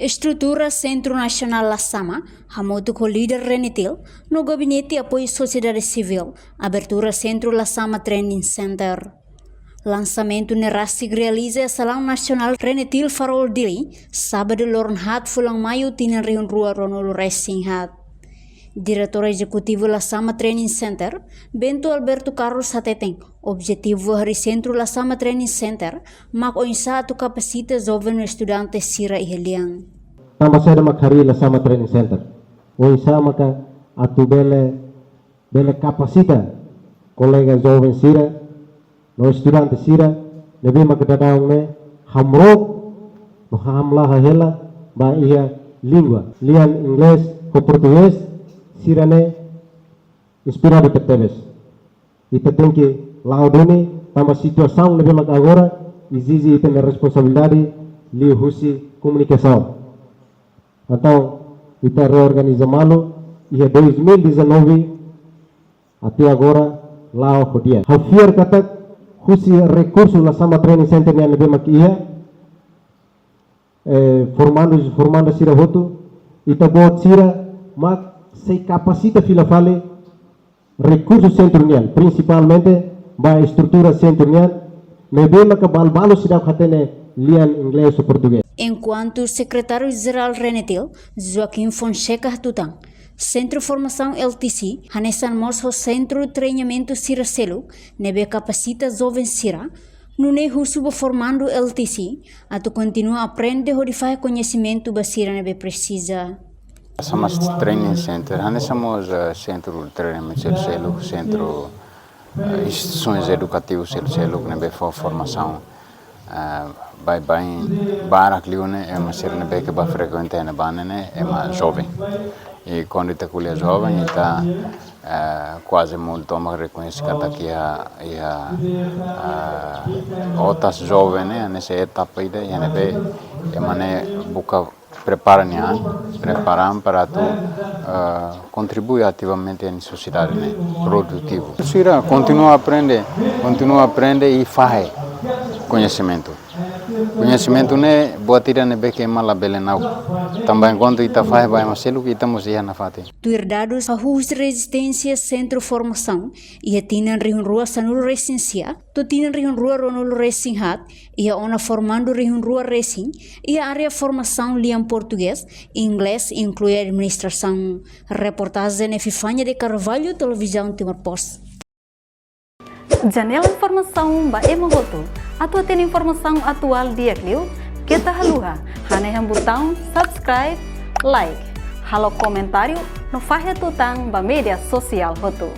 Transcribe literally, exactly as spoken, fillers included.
Estrutura Sentru Nasionál Lasama, hamutuk ho líder RENETIL, no Gabinete Apoiu Sosiedade Sivíl, abertura Sentru Lasama Training Center. Lansamentu ne'e rasik realiza iha Salaun Nasionál RENETIL Farol Dili, sábadu loron haat fulan Maiu tinan rihun rua ruanulu resin haat. Diretór Ezekutivu Lasama Training Center, Bento Alberto Carlos hateten, objetivu harii Sentru Lasama Training Center mak oinsá atu kapasita joven no estudante sira iha lian. Tanba saida mak harii Lasama Training Center? Oinsá maka atu bele, bele kapasita kolega joven sira no estudante sira ne'ebé maka daudaun ne'e hamrook no hamlaha hela ba iha língua, lian Inglés ho Portugés sira-ne'e inspiradu tebetebes. Ita tenke la'o duni tanba situasaun ne'ebé maka agora ezije ita-nia responsabilidade liuhusi komunikasaun. Entaun, ita reorganiza malu iha dois mil e dezanove até agora la'o ho di'ak. Ha'u fiar katak husi rekursu Lasama Training Center nian ne'ebé mak iha, eh, formandu, formanda sira hotu, ita-boot sira mak sei kapasita fila fali rekursu sentru nian, prinsipalmente ba estrutura sentru nian, ne'ebé maka balu-balu seidauk hatene lian Inglés ou Portugés. Enkuantu Sekretáriu Jerál RENETIL, Joaquim Fonseca hatutan, Sentru Formasaun L T C, hanesan mós ho sentru treinamentu sira seluk, ne'ebé kapasita joven sira, nune'e husu ba formandu L T C atu kontinua aprende hodi fahe koñesimentu ba sira ne'ebé presiza. Lasama Training Center, hanesan mós, eh, sentru treinamentu selu-seluk, sentru, eh, instituisoens edukativas selu-seluk ne'ebé fó formasaun, eh, baibain barak liu ne'e, ema sira ne'ebé ke bá frekuenta iha ne'ebá ne'e, ema joven. I kuandu ita ko'alia joven, ita, eh, kuaze mundu tomak rekoñese katak iha, iha, eh, otas joven ne'e, hanesan etapa ida, iha ne'ebé ema ne'e buka prepara nia an, prepara an para atu, eh, kontribui ativamente iha sosiedade ne'e, produtivu. Sira kontinua aprende, kontinua aprende i fahe koñesimentu. Koñesimentu ne'e buat ida ne'ebé ke ema labele na'ok. Tanba enkuantu ita fahe ba ema seluk, ita mós iha nafatin. Tuir dadus husi rezisténsia sentru formasaun, iha tinan rihun rua sanulu resin sia to'o tinan rihun rua ruanulu resin haat, iha ona formandu rihun rua resin iha área formasaun lian Portugés, Inglés, inklui administrasaun. Reportajen Epifania de Carvalho, Televizaun Timor Post. Janela informasaun ba ema hotu. Atu hatene informasaun atuál di'ak liu, keta haluha hanehan butaun subscribe, like, halo komentáriu no fahe tutan ba média sosiál hotu.